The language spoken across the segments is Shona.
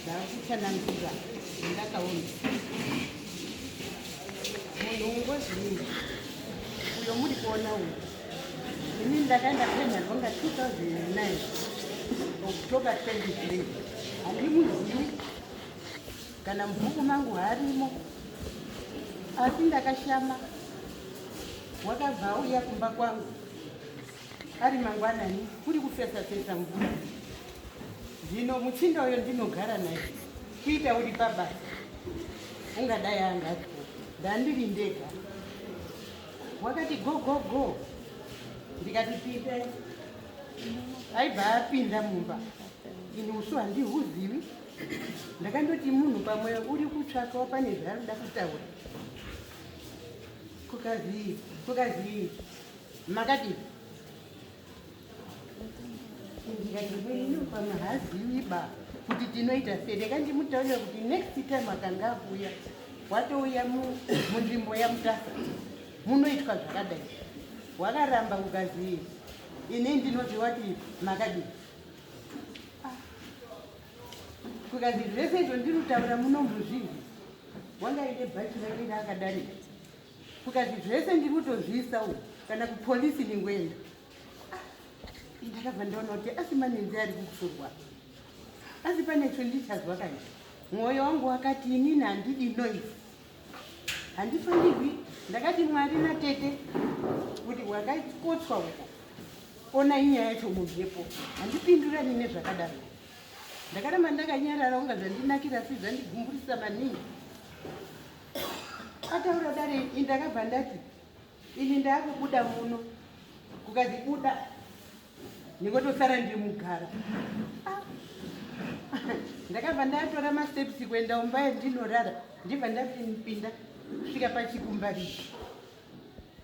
Ndakutsanangura ndakaona munhu ungozvii uyo muri kuona uyu. Ini ndakaenda kuenhazonga 2009 October 23, handimuzivi kana mubhuku mangu harimo, asi ndakashama wakabva auya kumba kwangu ari mangwanani kuri kufesa fesa mvura. Zvino muchinda uyo ndinogara naye kuita uri pabasa ungadai anga aripo, ndandiri ndega. Wakati go go go, ndikati pindai. Aibva apinda mumba, ini usu handihuzivi. Ndakandoti munhu pamwe uri kutsvakawo pane zvaari kuda kutaura. Kukazi kukazi makadii? Ndikati wenyu pamwe haazivi ba kuti tinoita sei. Ndakandimutaurira kuti next time akanga akuuya watouya munzvimbo yaMutasa munoitwa zvakadai. Wakaramba kukazi ini ndinoti wati makadii? Kukazi zvese izvo ndiri kutaura munombozvinzwa. Wanga aine bhachi rake raakadarika. Kukazi zvese ndiri kutozviisa uku kana kupolisi ndingoenda. Ndakabva ndaona kuti asi manenzi ari kukusurwa, asi pane cho ndichazwa kani. Mwoyo wangu wakati inini handidi noise, handifanirwi. Ndakati Mwari natete kuti wakakotswa uko, ona inyaya yacho mumhepo, handipindurani nezvakadaro. Ndakaramba ndakanyarara, unga zvandinakira asi zvandigumburisa maningi. Ataura dare ndakabva ndati ini ndakubuda muno, kukazi buda ndingotosara ndiri mugara. Ndakabva ndatora masteps kuenda umba yandinorara, ndibva ndapinda kusvika pachikumbariri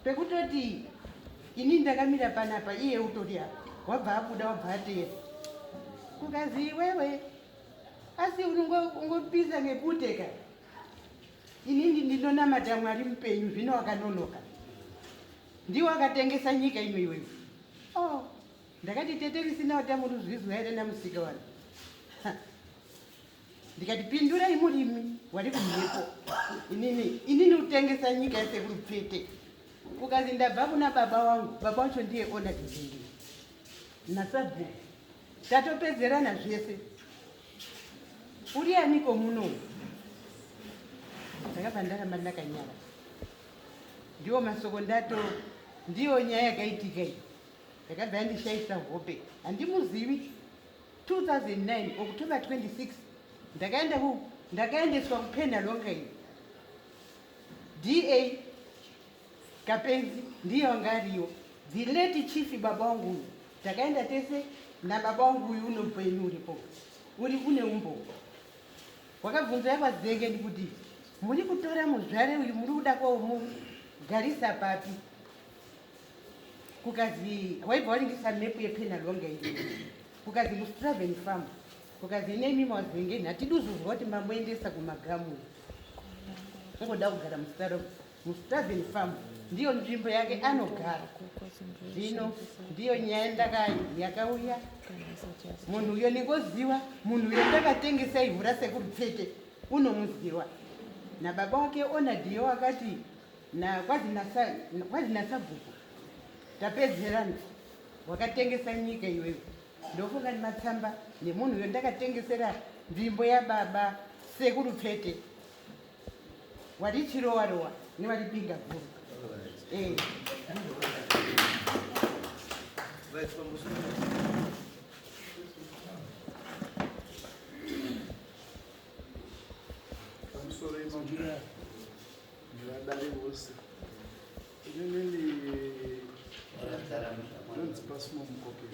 pekutoti ini ndakamira panapa, iye utori apa, wabva abuda, wabva ateera. Kukazi iwewe asi ungopisa ngebute ka, inini ndinonamata Mwari mupenyu, zvino wakanonoka, ndiwo akatengesa nyika ino iwewe. Oh, ndakati tete risina watamuruzvizwa here namusika wani? Ndikati pindurai murimi wari kumhepo, inini inini utengesa nyika yasekuru Pfete. Kukazi ndabva kuna baba wangu, baba wacho ndiye ona Dizindi nasabhuku, tatopedzerana zvese. Uri aniko muno? Ndakabva ndaramba ndakanyara. Ndiwo masoko ndato, ndiyo nyaya yakaitika iyi. Ndakabva yandishaisa hope, handimuzivi. 2009 October 26 ndakaenda ku ndakaendeswa kuPenhalonga iyi. DA Kapenzi ndiye wanga ariyo, the late chief baba wangu uyu. Takaenda tese nababa wangu uyu unopenyu uripo uri une umbowo. Wakabvunza yakwazenge ndikuti muri kutora muzvare uyu muri kuda komugarisa papi? Kukazi waibva waringisa mepu yePenhalonga iyi, kukazi muStraven Farm. Kukazi ine imi mawazengeni hatiduzuzwa kuti mamuendesa kumagamu, ungoda kugara muStraven Farm, ndiyo nzvimbo yake anogara. Zvino ndiyo nyaya ndaka yakauya munhu uyo ningoziwa munhu uyo ndakatengesa ivhu rasekuru Pfete unomuziwa nababa wake Onadiyo akati kwazi nasabhuku tapedzerana, wakatengesa nyika iwewe. Ndofunga matsamba nemunhu uyo ndakatengesera nzvimbo yababa sekuru Pfete wari chirowa rowa newari Binga guru. Eh. Pamusoro imambuya nevadare vose, inini ndonzi Pasimo Mukoke.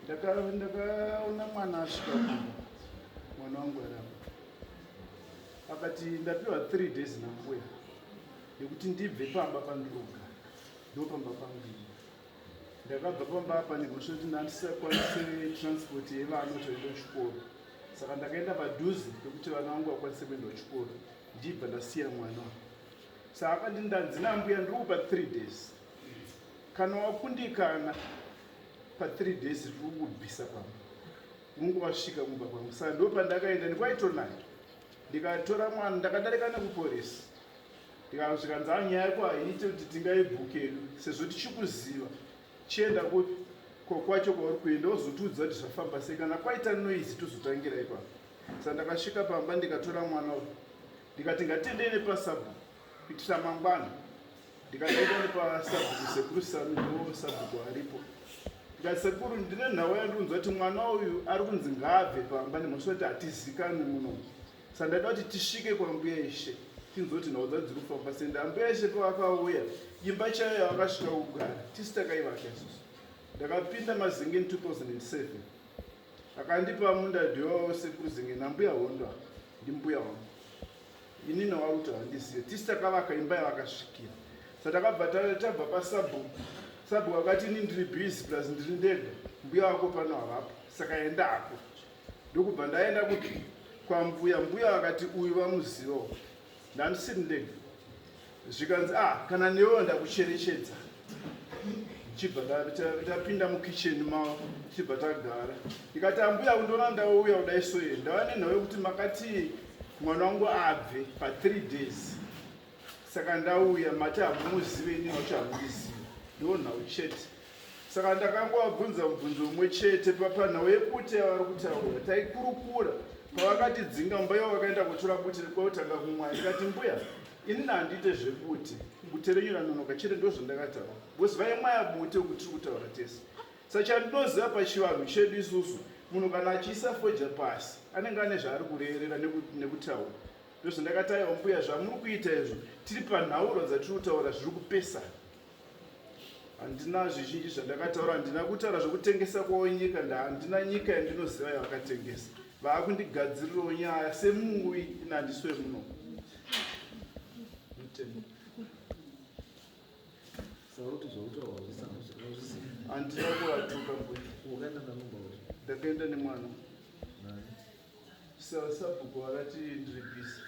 Ndakaona mwana asvika kumba, mwana wangu arapa, akati ndapiwa 3 days nambuya yekuti ndibve pamba pandiri kugara, ndo pamba pangu ini. Ndakabva pamba apa nemhosva yekuti ndandisakwanise transport yevana kuti vaende kuchikoro, saka ndakaenda padhuze pekuti vana vangu vakwanise kuenda kuchikoro, ndibva ndasiya mwana. Saka akati ndanzi nambuya ndiri kupa 3 days, kana wakundikana pa3 days tiri kukubvisa pamba. Unongovasvika kumba kwangu. Saka ndopandakaenda nekwaitonaya ndikatora mwana ndakadarika nekuporisi ndikasvika nzaa nyaya yako haiite kuti tingaibhukedu sezvo tichikuziva chienda kupi ko kwacho kwauri kuenda wozotiudza kuti zvafamba sei kana kwaita noise tozotangira ipapo. Saka ndakasvika pamba ndikatora mwana uyu ndikati ngatiendei nepasabhuku kuitira mangwana ndikadaita nepasabhuku sekuru sami ndo sabhuku aripo ndikati sekuru ndine nhau yandiunzwa kuti mwana uyu ari kunzi ngaabve pamba nemhosva kuti hatizikanwi muno saka ndaida kuti tisvike kwambuya ishe tinzwe kuti nhau dzacho dziri kufamba sei ndambuya ishe pavakauya imba chaiyo yavakasvika kugara tisi takaivaka isusu ndakapinda mazengeni 2007 akandipa munda dhiwawo sekuru zengeni ambuya hondo ndimbuya wangu inini wakuti handizive tisi takavaka imba yavakasvikira sa takabva tabva pasabhuku sabhuku akati ini ndiri busy plus ndiri ndega mbuya wako pano havapo saka enda hako ndokubva ndaenda kuti kwambuya mbuya vakati uyu vamuzivawo ndandisiri ndega zvikanzi ah kana newewo ndakucherechedza chibva tapinda mukicheni mavo chibva tagara ndikati ambuya kundiona ndauya kudai soye ndava nenhau yekuti makati mwana wangu abve pa3 days saka ndauya mati hamumuzive ini wacho hamundizivi ndiwo nhau chete saka ndakangovabvunza mubvunzo umwe chete papanhau yekuti yavari kutaura taikurukura pavakatidzinga mumba ivo vakaenda kutora bute kwakutanga kumwaya ndikati mbuya inini handiite zvebute bute renyu ranonoka chete ndozvandakataura because vaimwaya bute uku tiri kutaura tese sa chandinoziva pachivanhu chedu isusu munhu kana achiisa foja pasi anenge ane zvaari kureerera nekutaura ndozvandakataiwa mbuya zvamuri kuita izvo tiri panhauro dzatiri kutaura zviri kupesana handina zvizhinji zvandakataura handina kutaura zvekutengesa kwavo nyika handina nyika yandinoziva yavakatengesa vaakundigadzirirawo nyaya semuuyi ini handisi wemuno handina kuvatuka mbuya ndakaenda nemwana sabhuku vakati ndiri busy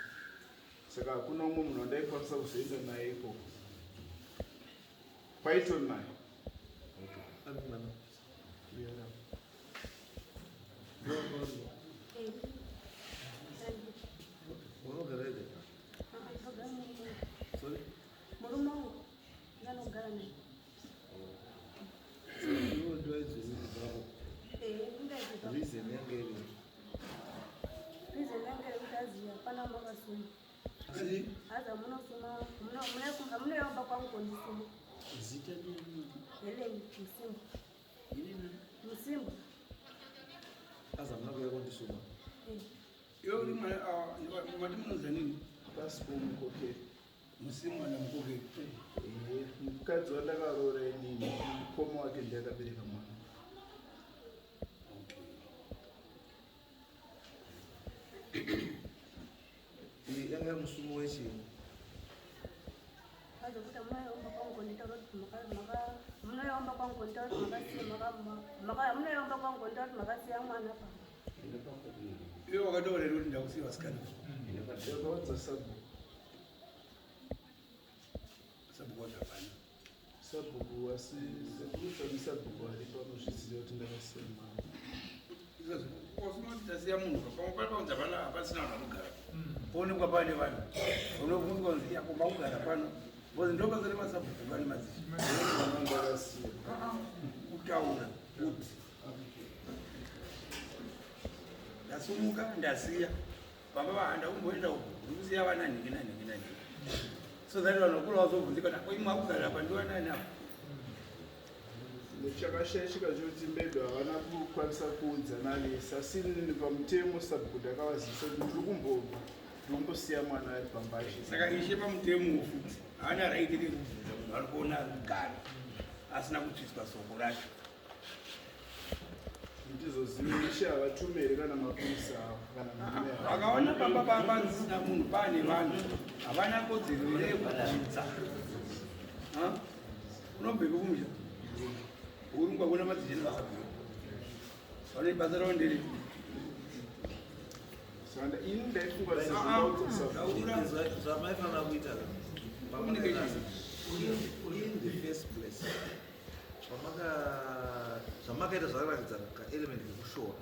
saka hakuna umwe munhu wandaikwanisa kuzoenda naye ikoko kwaitori naye Murume wangu ndanogara naye. Reason yange iri Reason yange iri kuti aziya hapana makasuma. Aza munosuma munoyamba kwangu kondisuma. Zita ndiyani? Helen Musimba. Musimba. Aza muna kuya kondisuma. Iwe uri mati munonzi nini? Pasco Mukokeri. Musimba naMukokeri. Mukadzi wandakaroora inini mukoma wake ndiye akabereka mwana. Iyi yanga iri musumo wechii? Azokuti munoyomba kwangu konditaura kuti munoyomba kwangu konditaura kuti makasiya munoyomba kwangu konditaura kuti makasiya mwana pa. Iwe wakataura here kuti ndakusiya vasikana? Ndakaudza sabhuku. Sabhuku wacho hapana. Sabhuku asi sekuru sami sabhuku aripo anozviziva kuti ndakasiya mwana. Usina kuti tasiya munhu pamwe pari pakunzi hapana hapasina vanhu vanogara. Poonekwa pane vanhu. Unobvunzwa kunzi yako makugara pano. Because ndobasa remasabhuku vane madzishe. Mwana ndakasiya. Kutaura kuti ndasumuka ndasiya pamba vahanda kumboenda uku ndikusiya vana nhingi nanhingi nanhingi so that vanhu vakura vazobvunzika kuti ko imwe akugara apa ndiwanani apa. Chakashaishika chekuti maybe havana kukwanisa kuudzana vese asi inini pamutemo sabhuku ndakavazivisa kuti ndiri kumbobva ndiri kumbosiya mwana ari pamba achi. Saka ishe pamutemo futi haana right rekubvunza munhu ari kuona ari kugara asina kutsviswa soko racho. Ndizoziva ishe havatume here kana mapurisa avo kana murume avo. Vakaona pamba pasina munhu paane vanhu havana kodzero yekudzidza. Unobvepi kumusha? Urungwa kuna madzishe nemasabhuku. Vane basa ravo ndere. Saka ini ndaifunga sezvindaudza sabhuku. Zvamaifanira kuita Communication. in the first place zvamakaita zvakaratidza kaelement kekushora.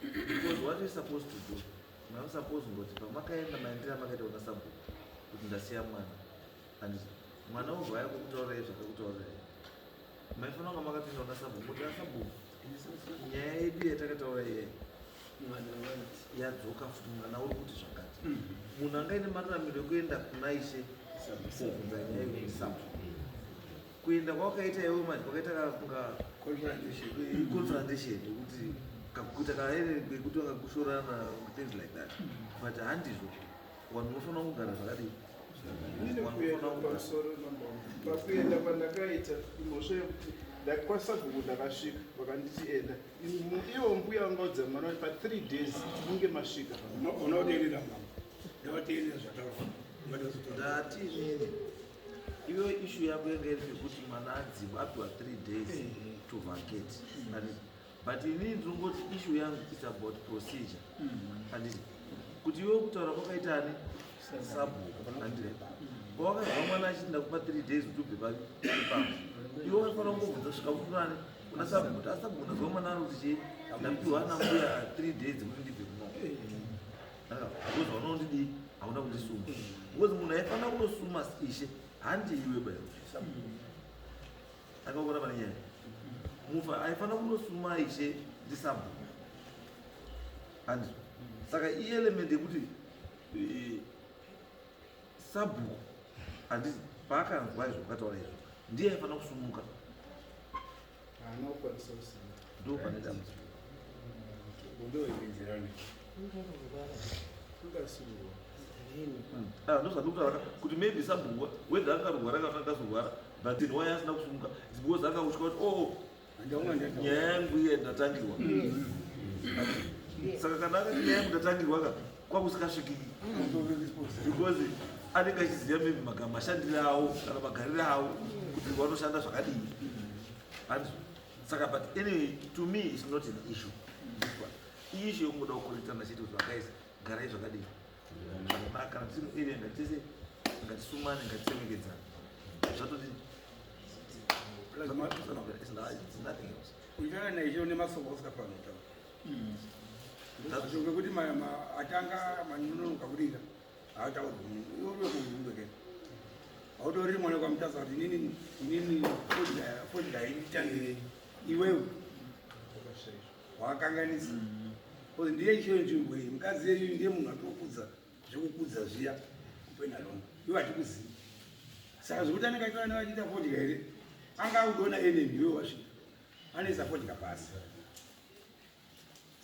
Because what you supposed to do, I'm supposed kungoti pamakaenda maendera makaita kuna sabhuku kuti ndasiya mwana, and mwana wobva auya kukutaurirai zvakakutaurirai, maifanira kunga makapinda kuna sabhuku kuti asabhuku, nyaya yedu yatakataura iyai yadzoka futi, mwana uri kuti zvakati. Munhu anga ine mararamiro ekuenda kuna ishe kobvunza nyaya yekuti sabhuku. Kuenda kwawakaita iwe manje kwakaita kunga confrontation yekuti kuita kaere kekuti vakakushorana, things like that, but handizvo. Vanhu unofanira kugara zvakadii? Inini kuenda pamusoro, mambo, pakuenda kwandakaita imhosva yekuti kwasabhuku ndakasvika, vakanditi enda. Ivo mbuya vangaudza mwana kuti pa3 days munge masvika. Unoteerera mama, ndavateerera zvataurwa. Ndati inini, iwe issue yako yanga iri yekuti mwana adzingwa, apiwa 3 days to vacate. Handiti? But inini ndinongoti issue yangu is about procedure, handiti? Kuti iwe kutaura kwakaita ani sabhuku, handiti? Pawakazwa mwana achiti ndakupa 3 days kuti ubve pamba, iwe waifanira kungobvunza svika kufunani kuna sabhuku kuti asabhuku, ndazwa mwana ari kuti chii, ndapiwa nambuya 3 days kuti ndibve kuno, because vaunondidii, hauna kundisuma. Because munhu aifanira kunosuma ishe handi iwe bayo akaona pane nyaya mufa aifanira kunosuma ishe ndisabhuku, handizvo? Saka ielement yekuti sabhuku, handiti, paakanzwa izvo akataura izvo, ndiye aifanira kusumuka. Haana kukwanisa kusimuka. Ndo pane dambudziko. Ndoipinzirana. Ungasirwa. Ah, ndozvandikutaura kuti maybe sabhuku, whether akarwara kana akazorwara, but then why asina kusumuka is because akakutya kuti, oh, nyaya yangu iye ndatangirwa. Saka kana akati nyaya yangu ndatangirwa ka, kwakusikasvikiki, because anenge achiziva maybe mashandiro avo kana magariro avo kuti vanoshanda zvakadii, handizvo? Saka, but anyway, to me it's not an issue. This one iissue yekungoda kukorektana chete kuti vakaisa garai zvakadii, zvakanaka. Kana tiri muarea, ngatise ngatisumane, ngatisemekedzane, zvatoti it's nothing else. Kuitana naisho nemasoko usikafanira kutaura zvacho, ngekuti atanga manononoka kudika haataurwi. Munhu iwe hautori mwana kwamutasa kuti inini fodya inditangire, iwewe wakakanganisa, because ndiye ishe wenzvimbo iyi. Mukadzi yeyu ndiye munhu atokudza zvekukudza zviya kupenalonga, iwe hatikuzivi. Saka zvekuti anenge achitora nevachiita fodya here, anga akutoona enemy. Iwe wasvika anoisa fodya pasi,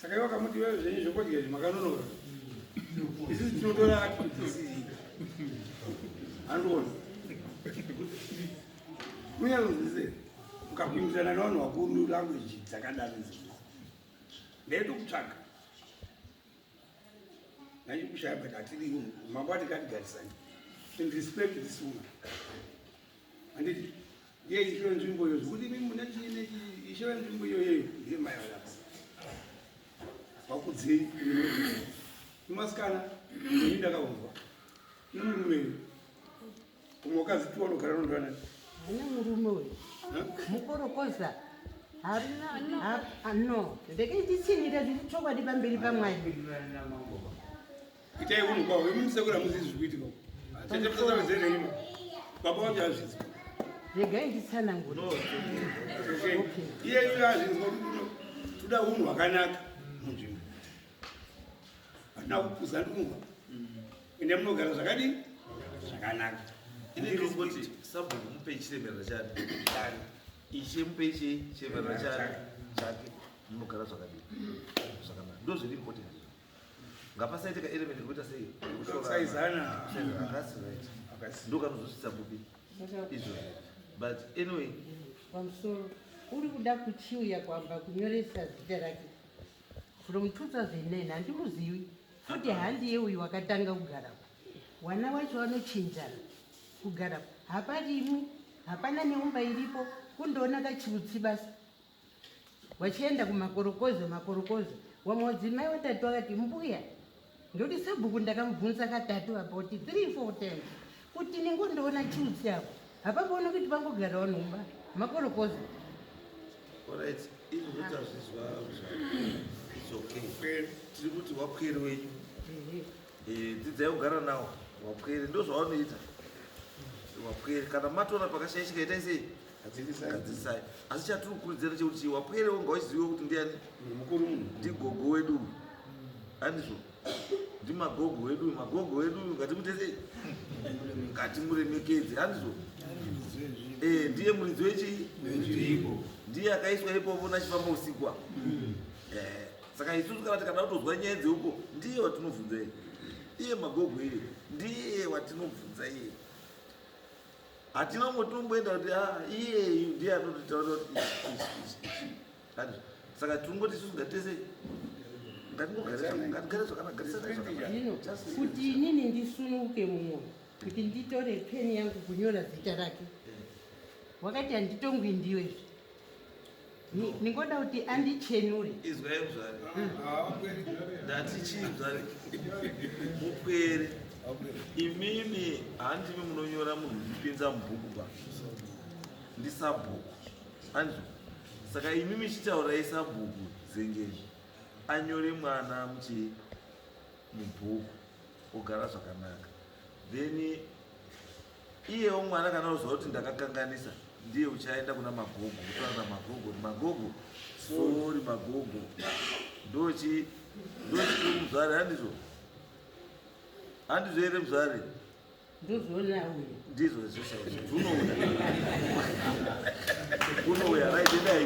saka iwe wakamuti iwewe zvenyu zvefodya izvi makanonoka, isusu tinotora tisii handiona kunyanzise ukapindirana nevanhu vakuru, language dzakadaro idzodzo ndaitokutsvaga nachikushaya, but hatidi mambo atikatigarisani and respect this woman, handiti? Ndiye ishe wenzvimbo iyo, zvekuti imi mune chii nechii, ishe wenzvimbo iyoyeyo ndiye mai valapa vakudzei. Imasikana ini ndakaunzwa nomurume umwe wakazitiwa unogara nondwanani. Hana murume uyu mukorokoza. No, ndeke nditsinhira zviri chokwadi pamberi pamwari. Itai unhu kwavo imi musekura muzizi zviri kuitika tete musasavedzere ima baba wacho azvinzwa. Regai nditsanangure. Iye iye azvinzwa kuti toda unhu hwakanaka munzvimbo, hatina kupuza ndumwa, ende munogara zvakadii, zvakanaka. Ini ndinongoti sabhuku mupei chiremerera chani, ishe mupei chii, chiremerera chani chake, munogara zvakadii, zvakanaka. Ndo zviri important izvo. Ngapasaite kaelement kekuita sei. Kusaizana. Akasi right, ndo kanozosvitsa kupi izvo, but anyway. Pamusoro, uri kuda kuchiuya kwamba kunyoresa zita rake from 2009, handimuzivi futi, handiye uyu wakatanga kugarapo. Wana wacho vanochinjana kugarapo, haparimwi, hapana neumba iripo, kundoona kachiutsi basi, wachienda kumakorokozo makorokozo. Wamwe wadzimai watatu akati mbuya ndoti sabhuku, ndakamubvunza katatu about three four times kuti ningondoona chiutsi apo, hapamboona kuti pangogarawo nhumba makorokozo. Alright. Izvozvitazvizwa it's okay. Tiri kuti wapwere wenyu. Eh, dzidzai kugara nawo wapwere ndozvawanoita. Wapwere kana matoona pakashaishika itai sei? Gadzirisai. Asi chatiri kukurudzira chekuti wapwere wonga uchiziva kuti ndiani? Mukuru munhu. Ndigogo wedu. Handizvo? Ndimagogo wedu, magogo wedu ngatimuite sei? Ngatimuremekedze, handizvo? Eh, ndiye muridzi wechi? Ndiye akaiswa ipopo nachifamba usiku apa. Eh, saka isusu kana tikada kutozwa nyaya dzeuko ndiye watinobvunza iye. Iye magogo iye ndiye watinobvunza iye. Hatina umwe tinomboenda kuti ah, iyeyu ndiye anotitaura kuti ichi, ichi, ichi, ichi. Handizvo? Saka tingoti isusu ngatese ngatingogare zvakanaka, garisana zvakanaka. Zvino kuti inini ndisununguke mumwoyo kuti nditore peni yangu kunyora zita rake, wakati handitongwi ndiwe zve. Ndingoda kuti andichenure. Izwai muzvare, ndati chii muzvare? Mupwere imimi handimi munonyora munhu ndipinza mubhuku ba, ndisabhuku handizvo? Saka imimi chitaurai sabhuku Zengeni anyore mwana muchi mubhuku ogara zvakanaka, then iyewo mwana kana uziva kuti ndakakanganisa ndiye uchaenda kuna magogo kutaura namagogo kuti magogo sori magogo ndochi ndochi muzvare handizvo? Handizvo here muzvare? Ndozvoona uyu. Ndizvo izvo chaizvo. Unouya. Unouya right endai.